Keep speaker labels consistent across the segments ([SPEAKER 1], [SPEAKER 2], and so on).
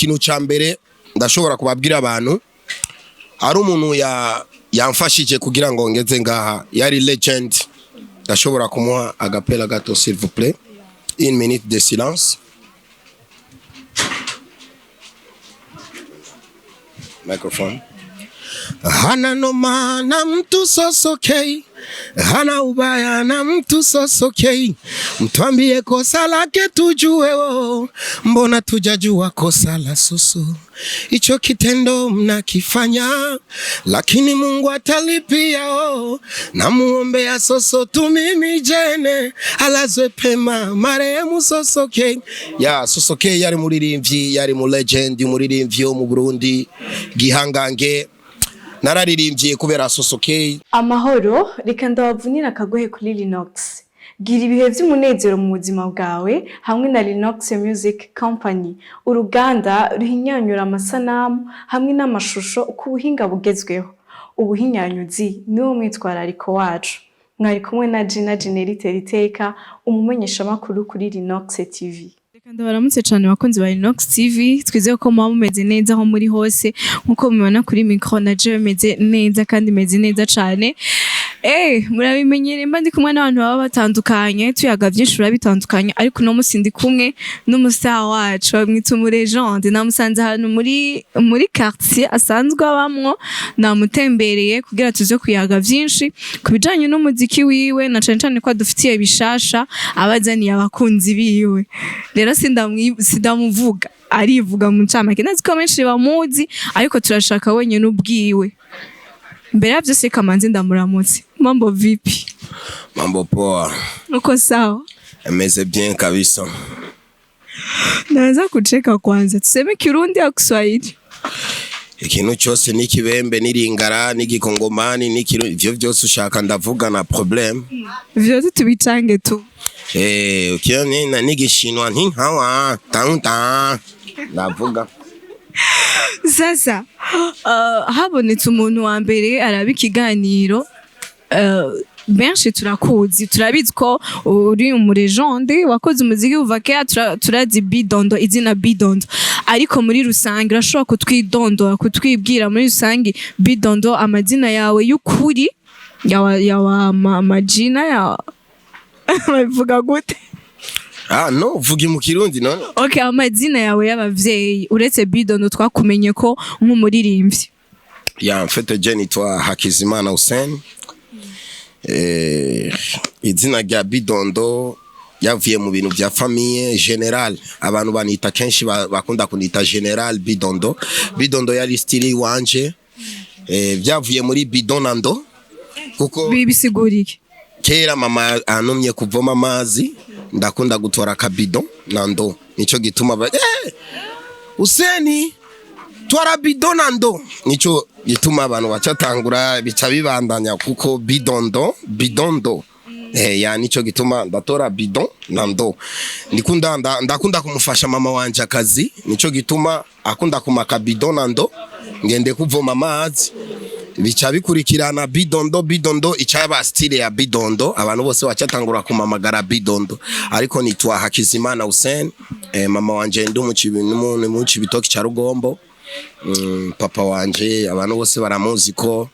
[SPEAKER 1] Ikintu ca mbere ndashobora kubabwira abantu, hari umuntu ya yamfashije kugira ngo ngeze ngaha, yari legend. Ndashobora kumuha agapela gato, s'il vous plaît, une minute de silence. Microphone. Hana noma na mtu sosokei, hana ubaya na mtu sosokei, mtwambie kosa lake tujue, oh, mbona tujajua kosa la Soso? Icho kitendo mnakifanya, lakini Mungu atalipia. Oh, namuombea Soso tu mimi jene alazwe pema marehemu Sosokei. Ya Sosokei yari muririmbyi, yari mu legend, umuririmbyi wo mu Burundi gihangange. Nararirimbye kubera Sosokei.
[SPEAKER 2] Amahoro, reka ndabavunira akagohe kuri Linox. Gira ibihe vy'umunezero mu buzima bwawe hamwe na Linox Music Company, uruganda ruhinyanyura amasanamu hamwe n'amashusho ku buhinga bugezweho. Ubuhinyanyuzi niwo mwitwarariko wacu. Mwari kumwe na Gina Generi Teriteka, umumenyeshamakuru kuri Linox TV. Reka ndabaramutse cyane bakunzi ba Linox TV, twizeye ko muba mumeze neza aho muri hose. Nkuko mubibona kuri micro, na jewe meze neza kandi meze neza cyane. Murabimenyereye, mba ndi kumwe n'abantu baba batandukanye, tuyaga byinshi biba bitandukanye, ariko uno musi ndi kumwe n'umustar wacu, bamwita umu legende. Namusanze ahantu muri quartier asanzwe abamwo, namutembereye kugira tuze kuyaga byinshi ku bijanye n'umuziki wiwe, na cane cane ko adufitiye bishasha abazaniye abakunzi biwe. Rero sindamuvuga, arivuga mu ncamake. Ndazi ko benshi bamuzi, ariko turashaka wenyine ubwiwe. Mbere ya byose kamanzi ndamuramutse. Mambo vipi?
[SPEAKER 1] Mambo poa.
[SPEAKER 2] Uko sawa?
[SPEAKER 1] Meze bien kabisa.
[SPEAKER 2] Naanza kucheka kwanza. Tuseme Kirundi au Kiswahili?
[SPEAKER 1] Ikintu cyose, n'ikibembe, n'iringara, n'igikongomani, n'ikirundi, ivyo vyose ushaka ndavuga, na problème.
[SPEAKER 2] Vyote tubichange tu.
[SPEAKER 1] Eh, ukiyo ni n'igishinwa nti hawa tan tan ndavuga.
[SPEAKER 2] Sasa habonetse umuntu wa mbere araba ikiganiro, benshi turakuzi, turabizi ko uri umu legende wakoze umuziki kuva kera, turazi Bidondo, izina Bidondo. Ariko muri rusange urashobora kutwidondora, kutwibwira muri rusange, Bidondo, amazina yawe y'ukuri, yawa majina ya babivuga gute?
[SPEAKER 1] Ah no, vuga mu Kirundi none.
[SPEAKER 2] Okay, amazina yawe y'abavyeyi, uretse Bidondo twakumenye ko nk'umuririmbyi.
[SPEAKER 1] Ya, en fait je nitwa Hakizimana Hussein. Izina rya Bidondo yavuye mu bintu bya famille general. Abantu banita kenshi bakunda kunita General Bidondo. Bidondo yari style wanje. Byavuye muri bidonando kuko
[SPEAKER 2] Bisigura iki?
[SPEAKER 1] Kera mama anumye kuvoma amazi, ndakunda gutora akabido na ndo, nico gituma Useni twara bido na ndo, nico gituma abantu bacatangura bica bibandanya kuko bidondo bidondo. Ya, nico gituma ndatora bidon na ndo. Ndikunda ndakunda kumufasha mama wanje akazi, nico gituma akunda kumaka bidon na ndo ngende kuvoma amazi, bica bikurikirana Bidondo Bidondo, icaba style ya Bidondo, abantu bose bacatangura kumamagara Bidondo. Ariko nitwa Hakizimana Hussein. Mama wanje ndi mu Cibitoki ca Rugombo. Papa wanje abantu bose baramuzi ko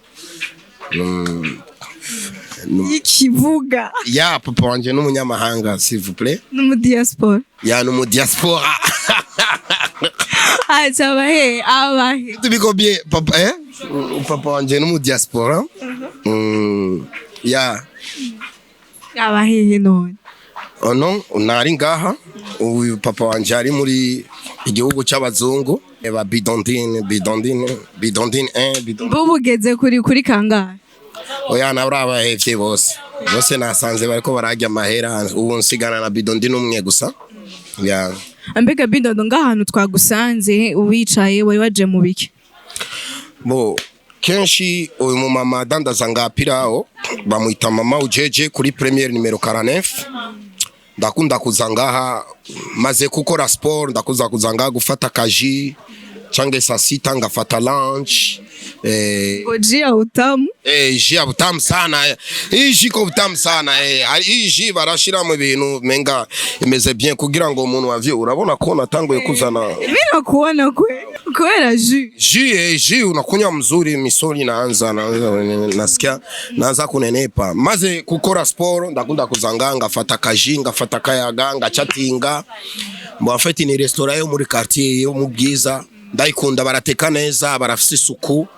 [SPEAKER 2] Ikivuga.
[SPEAKER 1] Ya, papa wanje n'umunyamahanga, s'il vous plaît.
[SPEAKER 2] No mu diaspora.
[SPEAKER 1] Ya, no mu diaspora.
[SPEAKER 2] Aca abahe abahe?
[SPEAKER 1] Tubiko bien papa, papa wanje no mu diaspora. Ya.
[SPEAKER 2] Abahehe none?
[SPEAKER 1] Oh no, nari ngaha. Uyu papa wanje ari muri igihugu c'abazungu. Eba Bidondine, Bidondine, Bidondine 1, Bidondine.
[SPEAKER 2] Mbubu ugeze kuri kangahe?
[SPEAKER 1] Oya, nabura abahevye bose. Bose nasanze bariko bararya amahera, ubu nsigana na Bidondine umwe gusa. Ya.
[SPEAKER 2] Mbega Bidondo, ngahantu twagusanze wicaye, wari waje mu biki?
[SPEAKER 1] Bo kenshi uyu mumama adandaza ngapiraho bamwita mama ujeje kuri première numero 49. Ndakunda kuza ngaha maze gukora sport, ndakuza kuza ngaha gufata kaji. Canke saa sita ngafata lunch.
[SPEAKER 2] Ngo jus ya utamu.
[SPEAKER 1] Jus ya butamu sana. Iyi jus ko butamu sana. Iyi jus barashiramo ibintu menga imeze bien kugira ngo umuntu wavye, urabona ko natanguye kuzana.
[SPEAKER 2] Mimi nakuona kwe kubera jus.
[SPEAKER 1] Jus, jus unakunywa mzuri, misuli inaanza nasikia naanza kunenepa. Maze kukora sport, ndakunda kuzanga ngafata ka jus, ngafata kayaga, ngachatinga. Bon, en fait ni restaurant yo muri quartier yo mu Bwiza, ndayikunda, barateka neza, barafise isuku.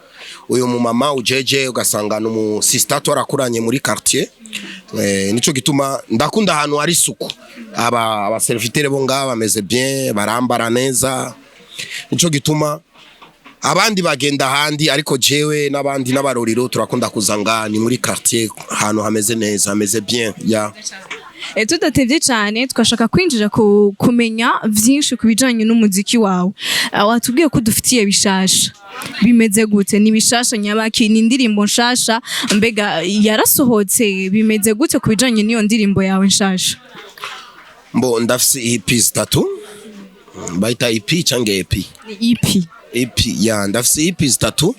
[SPEAKER 1] Uyu mumama ujeje ugasanga ni umu sister twarakuranye muri quartier. Nico gituma ndakunda ahantu hari isuku. Aba serviteur bo ngaha bameze bien, barambara neza, nico gituma abandi bagenda ahandi, ariko jewe n'abandi n'abaroriro turakunda kuza ngaha, ni muri quartier, ahantu hameze neza, hameze bien ya.
[SPEAKER 2] Tudatevye cyane, twashaka kwinjira ku, kumenya vyinshi ku bijanye n'umuziki wawe. Watubwiye ko dufitiye bishasha, bimeze gute? Ni bishasha nyabaki? Ni indirimbo nshasha? Mbega yarasohotse? Bimeze gute ku bijanye n'iyo ndirimbo yawe nshasha?
[SPEAKER 1] Mbo ndafise EP zitatu, bayita EP canke EP?
[SPEAKER 2] Ni EP.
[SPEAKER 1] EP ya, ndafise EP zitatu.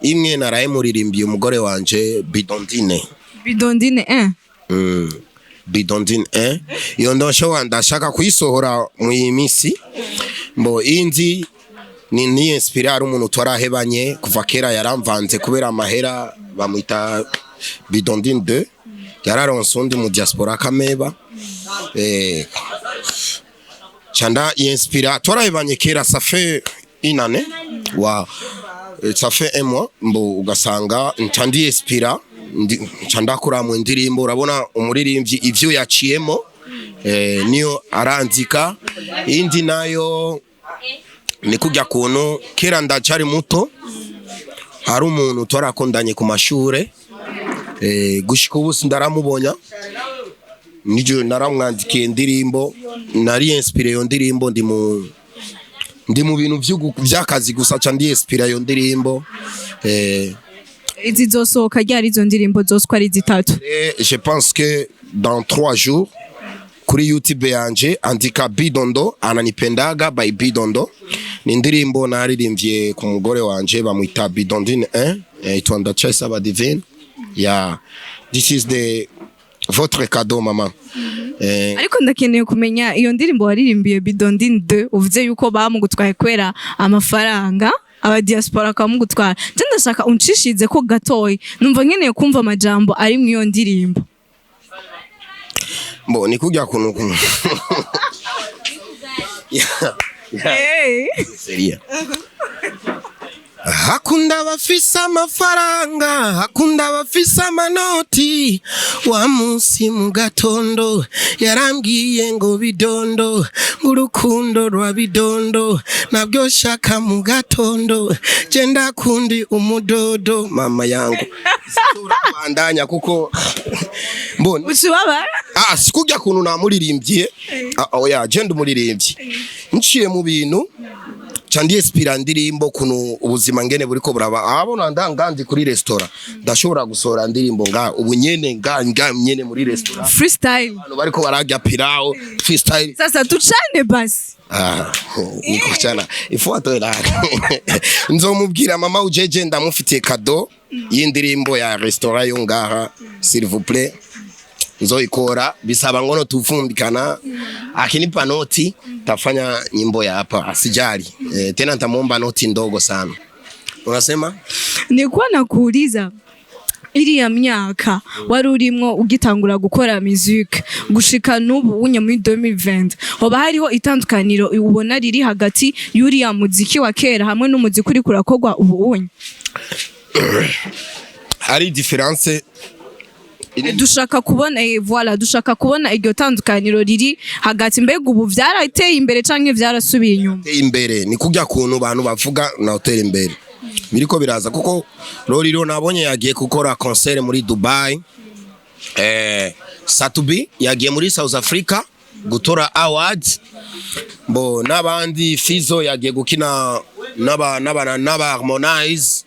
[SPEAKER 1] Imwe naraye muririmbiye umugore wanje Bidondine.
[SPEAKER 2] Bidondine 1.
[SPEAKER 1] Bidondine 1, iyo ndashobora ndashaka kuyisohora mu iyi minsi. Mbo indi ni inspiré, ari umuntu twarahebanye kuva kera, yaramvanze kubera amahera, bamwita Bidondine 2, yararonse undi mu diaspora kameba. Chanda inspira, twarahebanye kera, ça fait une année, wow. Ça fait un mois. Mbo ugasanga nca ndi inspira, nca ndakora mu ndirimbo. Urabona umuririmbyi ivyo yaciyemo, niyo arandika. Indi nayo ni kujya kuntu kera ndacari muto, hari umuntu twarakundanye ku mashure, gushika ubu sindaramubona. Nijo naramwandikiye indirimbo, nari inspiré iyo ndirimbo, ndi mu bintu vy'akazi gusa, ca ndi inspiré iyo ndirimbo.
[SPEAKER 2] Izi zosohoka ryari, izo ndirimbo zose uko ari zitatu?
[SPEAKER 1] Et je pense que dans 3 jours kuri YouTube yanje, andika Bidondo ananipendaga by Bidondo, ni indirimbo naririmbye ku mugore wanje bamwita Bidondine 1, itwa Ndacayisaba Divine ya. This is the votre cadeau, mama.
[SPEAKER 2] Ariko ndakeneye kumenya iyo ndirimbo waririmbiye Bidondine 2, uvuze yuko bamugutwaye kubera amafaranga, aba diaspora bakamugutwara. Je ndashaka uncishize ko gatoyi, numva nkeneye kumva amajambo ari mu iyo ndirimbo.
[SPEAKER 1] Bo ni kujya kuntu yeah.
[SPEAKER 2] Hey.
[SPEAKER 1] Seria. Hakunda abafise amafaranga, hakunda abafise amanoti. Wa munsi mu gatondo yarambwiye ngo bidondo, ngo urukundo rwa bidondo nabyo shaka mu gatondo, je ndakundi umudodo mama yangu. Sinshobora kubandanya kuko mbona
[SPEAKER 2] Ucubabara.
[SPEAKER 1] Ah, sikujya kuntu namuririmbye. Ah, oya, je ndumuririmbyi nciye mu bintu, ca ndi inspira ndirimbo kuno ubuzima ngene buriko buraba. Abona ndangandi kuri restaurant, ndashobora gusohora ndirimbo nga ubu nyene, nga nyene muri restaurant.
[SPEAKER 2] Freestyle.
[SPEAKER 1] Abantu bariko bararya pilau, freestyle.
[SPEAKER 2] Sasa tuchane basi.
[SPEAKER 1] Ah, niko chana ifuato la nzomubwira mama ujeje, ndamufitiye cadeau y'indirimbo ya restaurant yo ngaha, s'il vous plaît. Nzoikora, bisaba ngono tuvumbikana, akinipa noti tafanya nyimbo ya hapa, asijali. Tena nitamuomba noti ndogo sana. Unasema?
[SPEAKER 2] Nilikuwa nakuuliza, iriya myaka wari urimwo ugitangura gukora music gushika n'ubu unye muri 2020, hoba hariho itandukaniro ubona riri hagati y'uriya muziki wa kera hamwe n'umuziki uriko urakorwa ubu unye?
[SPEAKER 1] Hari différence.
[SPEAKER 2] Dushaka kubona, voilà, dushaka kubona iryo tandukaniro riri hagati. Mbega ubu vyarateye imbere canke vyarasubiye inyuma?
[SPEAKER 1] Teye imbere, ni kurya kuntu abantu bavuga na hoteli imbere biriko biraza, kuko Lolilo nabonye yagiye gukora concert muri Dubai, Satubi yagiye muri South Africa gutora awards, bo n'abandi, Fizo yagiye gukina n'aba Harmonize,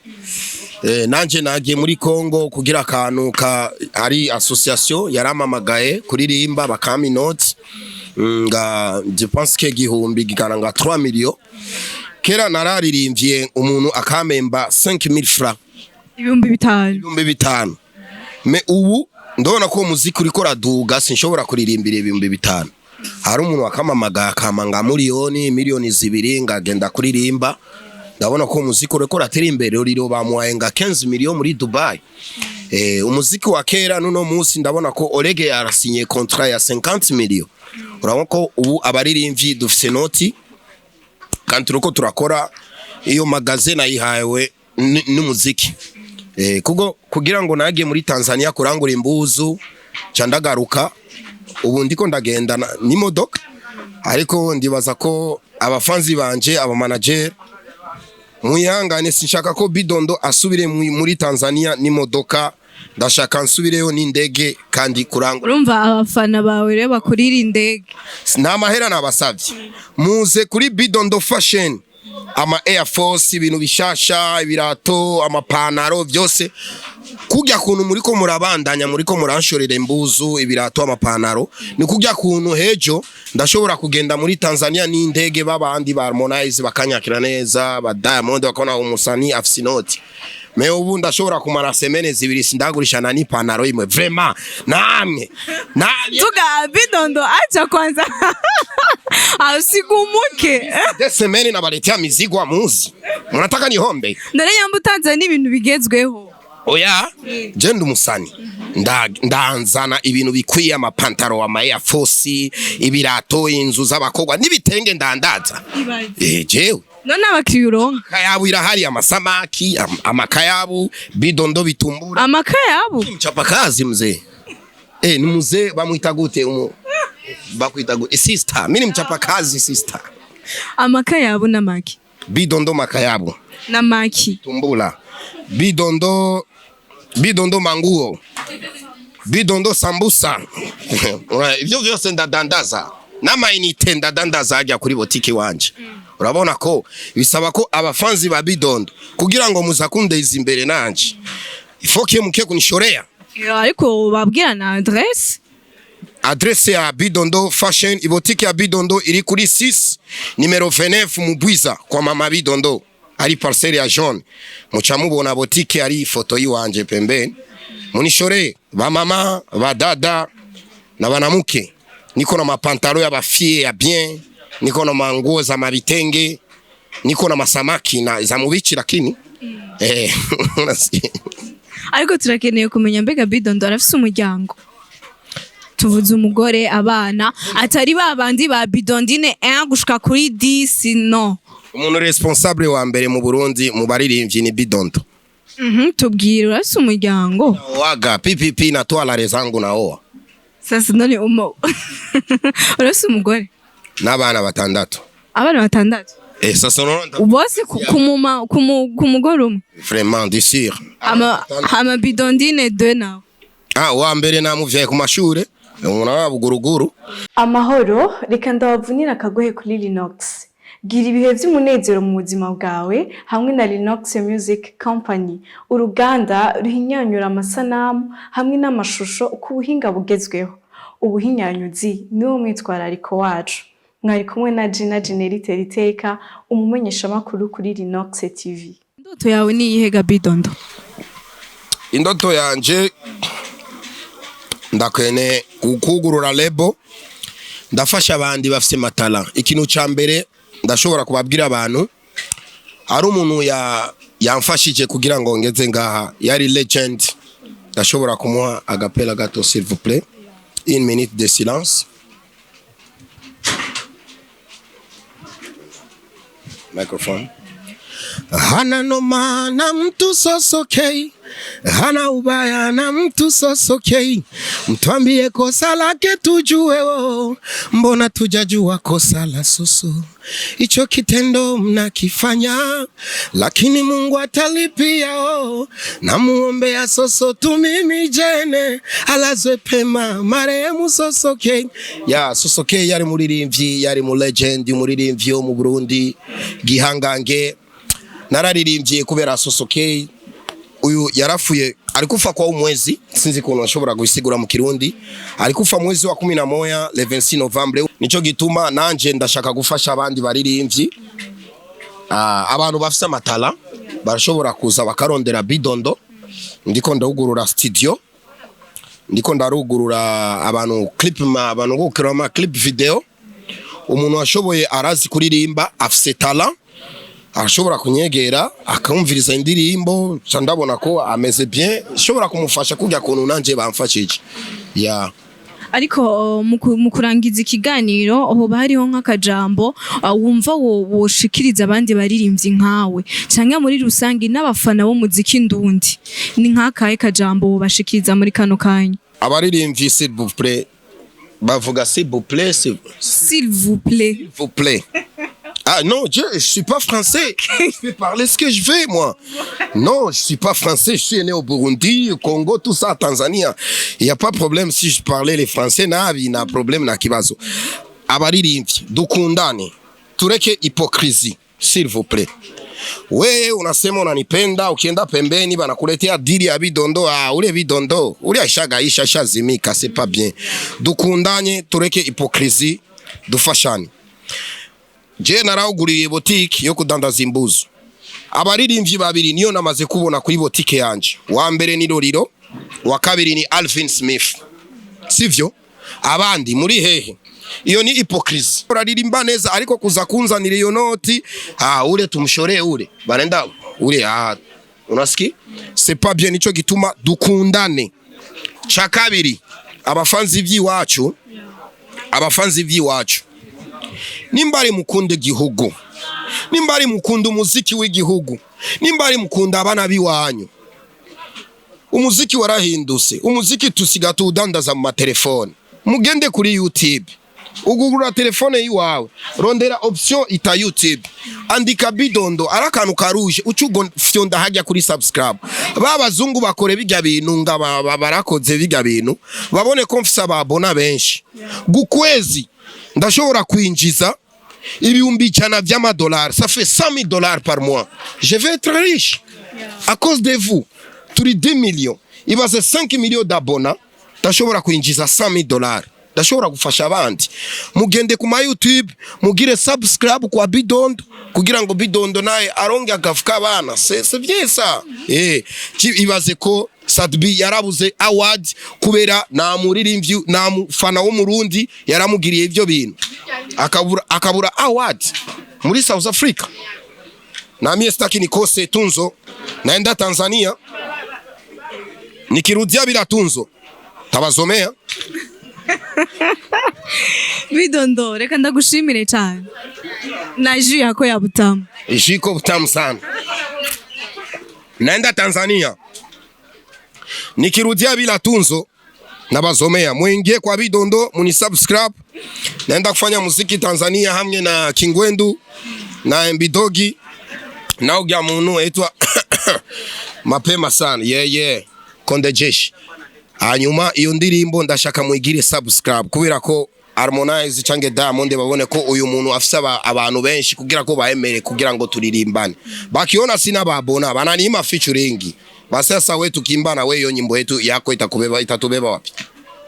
[SPEAKER 1] nanje nagiye muri Congo kugira akantu ka ari association yaramamagaye kuririmba, bakampa inoti nga je pense que gihumbi gikana nga 3 millions. Kera nararirimbye umuntu akampemba 5000 francs.
[SPEAKER 2] 5000.
[SPEAKER 1] 5000. Mais ubu ndabona ko umuziki uriko uraduga, sinshobora kuririmbira 5000. Hari umuntu akamamaga akamanga miliyoni, 2 miliyoni, ngagenda kuririmba. Ndabona ko umuziki uriko uratera imbere. Riro bamuhaye nga 15 millions muri Dubai. Umuziki wa kera nuno munsi ndabona ko Olege yarasinye contrat ya 50 millions. Urabona ko ubu abaririmbyi dufise noti kandi turiko turakora. Iyo magasin nayihawe n'umuziki. Kuko kugira ngo nagiye muri Tanzania kurangura imbuzu ca ndagaruka, ubu ndiko ndagenda n'imodoka, ariko ndibaza ko abafanzi banje, aba manager, mwihangane, sinshaka ko Bidondo asubire muri Tanzania n'imodoka. Ndashaka nsubireyo n'indege kandi kurangura.
[SPEAKER 2] Urumva abafana bawe rero bakurira indege.
[SPEAKER 1] Nta mahera nabasavye, muze kuri Bidondo Fashion, ama Air Force, ibintu bishasha, ibirato, amapanaro, byose. Kurya kuntu muriko murabandanya, muriko muranshorera imbuzu, ibirato, amapanaro, ni kurya kuntu hejo ndashobora kugenda muri Tanzania n'indege, babandi ba Harmonize bakanyakira neza, ba Diamond bakabona umusani afise inoti. Mais ubu ndashobora kumara semaine 2 sindagurishana n'ipantaro imwe. Vraiment, namwe namwe.
[SPEAKER 2] Tuga Bidondo, acha kwanza asigumuke.
[SPEAKER 1] 2 semaines nabaletea mizigo amuzi, munataka nihombe?
[SPEAKER 2] None nyamba utanzana n'ibintu bigezweho.
[SPEAKER 1] Oya, je ndi umusani. Ndanzana ibintu bikwiye: amapantaro, ama Air Force, ibirato, inzu z'abakobwa n'ibitenge ndandaza. Jewe.
[SPEAKER 2] None abakiriya uronka?
[SPEAKER 1] Kayabu irahari, amasamaki, amakayabu, Bidondo bitumbura.
[SPEAKER 2] Amakayabu?
[SPEAKER 1] Mchapakazi mzee. Ni mzee bamwita gute umu bakwita gute sister? Mimi ni mchapakazi, sister.
[SPEAKER 2] Amakayabu n'amaki?
[SPEAKER 1] Bidondo makayabu.
[SPEAKER 2] N'amaki?
[SPEAKER 1] Tumbula. Bidondo, Bidondo manguo. Bidondo sambusa. Ivyo vyose ndadandaza. N'amayinite ndadandaza hajya kuri botiki wanje. Urabona ko bisaba ko abafanzi ba Bidondo kugira ngo muzakundeza imbere nanje. Ifoke muke kunishorea.
[SPEAKER 2] Ariko babwira na adresse.
[SPEAKER 1] Adresse ya Bidondo Fashion, ibotiki ya Bidondo iri kuri 6 numéro 29 mu Bwiza kwa mama Bidondo. Ari parcelle ya jaune. Muca mubona botike, ari ifoto yiwanje pembeni. Munishore ba mama, ba dada na banamuke. Niko na mapantalo ya bafie ya bien, niko na manguo za mabitenge, niko na masamaki na za mubichi, lakini unasikia?
[SPEAKER 2] Ariko turakeneye kumenya, mbega Bidondo arafise umuryango? Tuvuze umugore, abana, atari ba bandi ba Bidondine 1 gushika kuri 10, no?
[SPEAKER 1] Umuntu responsable wa mbere mu Burundi mu baririmbyi ni Bidondo.
[SPEAKER 2] Tubwire, urafise umuryango?
[SPEAKER 1] Waga PPP natoa lare zangu naoa.
[SPEAKER 2] Sasa none umo urafise umugore?
[SPEAKER 1] N'abana batandatu.
[SPEAKER 2] Abana batandatu?
[SPEAKER 1] Sasa unaona.
[SPEAKER 2] Bose ku mugore umwe?
[SPEAKER 1] Vraiment sûr.
[SPEAKER 2] Ama Bidondine 2 nawe?
[SPEAKER 1] Ah, wa mbere namuvyaye ku mashure, umuntu arabuguruguru.
[SPEAKER 2] Amahoro, reka ndabavunira akagohe kuri Linox. Gira ibihe by'umunezero mu buzima bwawe hamwe na Linox Music Company, uruganda ruhinyanyura amasanamu hamwe n'amashusho ku buhinga bugezweho. Ubuhinyanyuzi niwo mwitwarariko wacu. Mwari kumwe na Gina Generite Riteka, umumenyeshamakuru kuri Linox TV. Indoto yawe ni iyihe ga Bidondo?
[SPEAKER 1] Indoto yanje, ndakwene kugurura label, ndafasha abandi bafise matala. Ikintu ca mbere ndashobora kubabwira abantu, hari umuntu ya yamfashije kugira ngo ngeze ngaha, yari legend. Ndashobora kumuha agapela gato? S'il vous plaît, une minute de silence. Microphone. Hana noma na mtu sosokei, hana ubaya na mtu sosokei. Mtwambie kosa lake tujue, oh, mbona tujajua kosa la Soso? Icho kitendo mnakifanya, lakini Mungu atalipia. Oh, namuombea Soso tu mimi jene alazwe pema marehemu Sosokei. Ya Sosokei yari muririmbyi, yari mu legend, umuririmbyi wo mu Burundi gihangange. Nararirimbye kubera Sosokei. Uyu yarafuye, alikufa kwa umwezi, sinzi kuntu ashobora gusigura mu Kirundi, alikufa mwezi wa 11, le 26 Novembre. Nico gituma nanje ndashaka gufasha abandi baririmbyi. Ah, abantu bafise amatala barashobora kuza bakarondera Bidondo. Ndiko ndugurura studio, ndiko ndarugurura abantu clip ma abantu gukora ama clip video. Umuntu washoboye arazi kuririmba, afise talent, arashobora kunyegera akumviriza indirimbo, ca ndabona ko ameze bien, nshobora kumufasha kurya kuntu nanje bamfashije, yeah.
[SPEAKER 2] Ariko mu kurangiza ikiganiro, hoba hariho nk'akajambo wumva woshikiriza abandi baririmbyi nkawe canke muri rusange n'abafana b'umuziki ndundi? Ni nk'akahe kajambo wobashikiriza muri kano kanya?
[SPEAKER 1] Abaririmbyi, s'il vous plaît, bavuga s'il vous plaît, s'il
[SPEAKER 2] S'il vous plaît.
[SPEAKER 1] Vous plaît. Ah non, je suis pas français. Je peux parler ce que je veux, moi. Non, je suis pas français. Je suis né au Burundi, au Congo, tout ça, Tanzania. Il n'y a pas de problème si je parlais les français nabi, nta problème, nta kibazo. Abaririmbyi, dukundane. Tureke hypocrisie, s'il vous plaît. We unasema unanipenda, ukienda pembeni banakuletea dili ya Bidondo. Ah, ule Bidondo ule ashagaisha, ashazimika, c'est pas bien. Dukundanye, tureke hypocrisie, dufashane. Je narawuguriye botike yo kudandaza imbuzo. Abaririmbyi babiri niyo namaze kubona kuri botike yanje: wa mbere ni Lolilo, wa kabiri ni Alvin Smith. Sivyo? Abandi muri hehe? Iyo ni hypocrisie. Uraririmba neza, ariko kuza kunzanira iyo noti, ah, ule tumshore, ule barenda ule, ah, unasiki, c'est pas bien. Nico gituma dukundane. Cha kabiri, abafanzi by'iwacu, abafanzi by'iwacu, nimba ari mukunda igihugu, nimba ari mukunda umuziki w'igihugu, nimba ari mukunda abana b'iwanyu, umuziki warahindutse. Umuziki tusiga tuwudandaza mu matelefone. Mugende kuri YouTube, ugugura telefone yiwawe, rondera option ita YouTube, andika Bidondo, ari akantu karuje, uca ufyonda hajya kuri subscribe. Ba bazungu bakore bijya bintu nga barakoze bijya bintu, babone ko mfise ababona benshi. Gukwezi ndashobora kwinjiza 100,000 vy'amadolari, ça fait 100 000 dollars par mois. Je vais être riche à cause de vous. Turi 10 millions, ibaze 5 millions d'abonnés, ndashobora kwinjiza 100 000 dollars, ndashobora gufasha abandi. Mugende ku ma YouTube, mugire subscribe kwa Bidondo kugira ngo Bidondo naye aronge agafu k'abana. C'est bien ça. Ibaze ko Sat-B yarabuze award kubera nta muririmbyi, nta mufana w'umurundi yaramugiriye ivyo bintu, akabura award muri South Africa. Na mie sitaki nikose tunzo. Naenda Tanzania, nikirudia bila tunzo tabazomea.
[SPEAKER 2] Bidondo, reka ndagushimire cyane na jus yako ya butamu.
[SPEAKER 1] Ishiko butamu sana. Naenda Tanzania, nikirudia bila tunzo nabazomea. Muingie kwa Bidondo muni subscribe. Naenda kufanya muziki Tanzania hamwe na Kingwendu na Mbidogi na ugya muntu aitwa mapema sana, yeah, Konde Jeshi. Hanyuma iyo ndirimbo ndashaka muigire subscribe kubera ko Harmonize canke Diamond babone ko uyu muntu afise abantu benshi, kugira ko baemere kugira ngo turirimbane. Bakiona sina babona, bananiima featuring. Basi sasa we tukiimbana, we hiyo nyimbo yetu yako itakubeba, itatubeba wapi?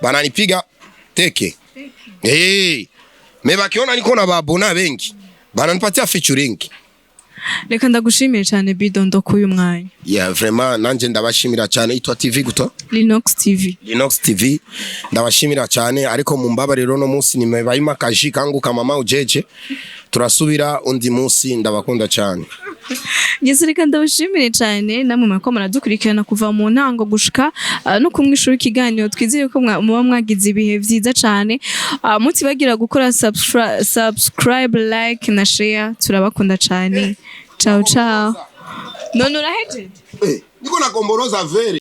[SPEAKER 1] Bananipiga teke. Hey, me bakiona niko na babona bengi, bananipatia featuring.
[SPEAKER 2] Reka ndagushimire cyane, Bidondo, k'uyu mwanya.
[SPEAKER 1] Yeah, vraiment nanje ndabashimira cyane. Itwa TV guto?
[SPEAKER 2] Linux TV.
[SPEAKER 1] Linux TV, ndabashimira cyane, ariko mumbabariro no munsi nimebaima kaji kangu kama mama ujeje. Turasubira undi munsi, ndabakunda cyane.
[SPEAKER 2] Ngeze, reka ndabashimire cyane namwe muriko muradukurikirana kuva mu ntango gushika no kumwishura ikiganiro. Twizeye ko muba mwagize ibihe vyiza cyane. Mutibagira gukora subscribe, like na share. Turabakunda cyane. Ciao ciao. None urahejeje?
[SPEAKER 1] Niko nakomboroza vere.